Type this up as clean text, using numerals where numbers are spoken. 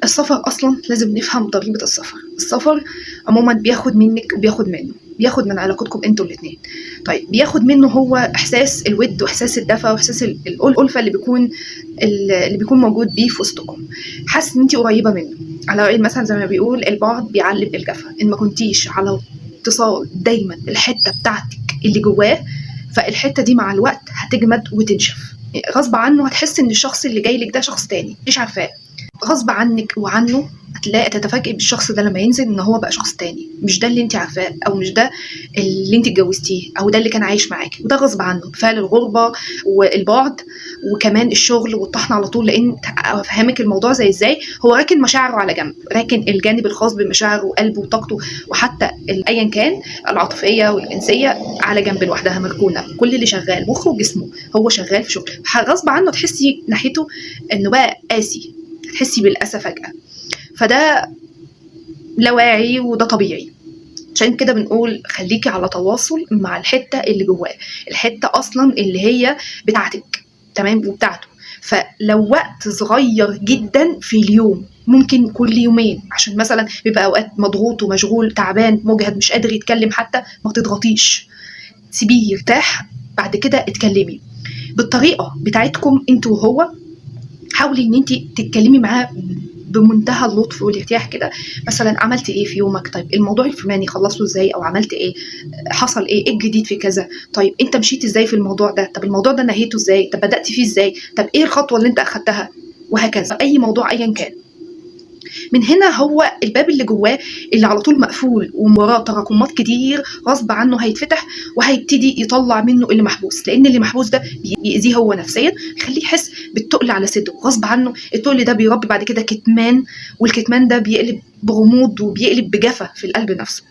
السفر اصلا لازم نفهم ضريبة السفر. السفر عموما بياخد منك وبياخد منه، بياخد من علاقتكم انتوا الاثنين. طيب بياخد منه هو احساس الود واحساس الدفى واحساس الالفة اللي بيكون موجود بيه في وسطكم. حاسس ان انت قريبه منه. على راي المثل زي ما بيقول، البعد بيعلم الجفا. ان ما كنتيش على اتصال دايما بالحتة بتاعتك اللي جواه، فالحته دي مع الوقت هتجمد وتنشف غصب عنه. هتحس ان الشخص اللي جاي لك ده شخص تاني مش عارفاه. غصب عنك وعنه هتلاقي تتفاجئي بالشخص ده لما ينزل ان هو بقى شخص تاني، مش ده اللي انت عارفاه، او مش ده اللي انت اتجوزتيه، او ده اللي كان عايش معاكي. وده غصب عنه بفعل الغربة والبعد وكمان الشغل والطحن على طول. لان افهمك الموضوع زي ازاي، هو راكن مشاعره على جنب، راكن الجانب الخاص بمشاعره وقلبه وطاقته وحتى ايا كان العاطفية والجنسيه على جنب لوحدها مركونه. كل اللي شغال مخه وجسمه، هو شغال في شغل. غصب عنه تحسي ناحيته انه بقى قاسي، تحسي بالاسى فجاة. فده لا واعي وده طبيعي. عشان كده بنقول خليكي على تواصل مع الحتة اللي جواه، الحتة اصلا اللي هي بتاعتك، تمام، وبتاعته. فلو وقت صغير جدا في اليوم، ممكن كل يومين، عشان مثلا بيبقى اوقات مضغوط ومشغول تعبان مجهد مش قادر يتكلم حتى، ما تضغطيش، سيبيه يرتاح، بعد كده اتكلمي بالطريقة بتاعتكم انتوا وهو. حاولي ان انت تتكلمي معاه بمنتهى اللطف والارتياح كده. مثلا عملت ايه في يومك؟ طيب الموضوع الفلاني خلصته ازاي؟ او عملت ايه؟ حصل ايه؟ ايه الجديد في كذا؟ طيب انت مشيت ازاي في الموضوع ده؟ طب الموضوع ده نهيته ازاي؟ طب بدأت فيه ازاي؟ طب ايه الخطوة اللي انت اخدتها؟ وهكذا اي موضوع ايا كان. من هنا هو الباب اللي جواه اللي على طول مقفول ووراه تراكمات كتير، غصب عنه هيتفتح وهيبتدي يطلع منه اللي محبوس. لان اللي محبوس ده بيأذيه هو نفسيا، يخليه يحس بالتقل على صدره غصب عنه. التقل ده بيربي بعد كده كتمان، والكتمان ده بيقلب بغموض وبيقلب بجفا في القلب نفسه.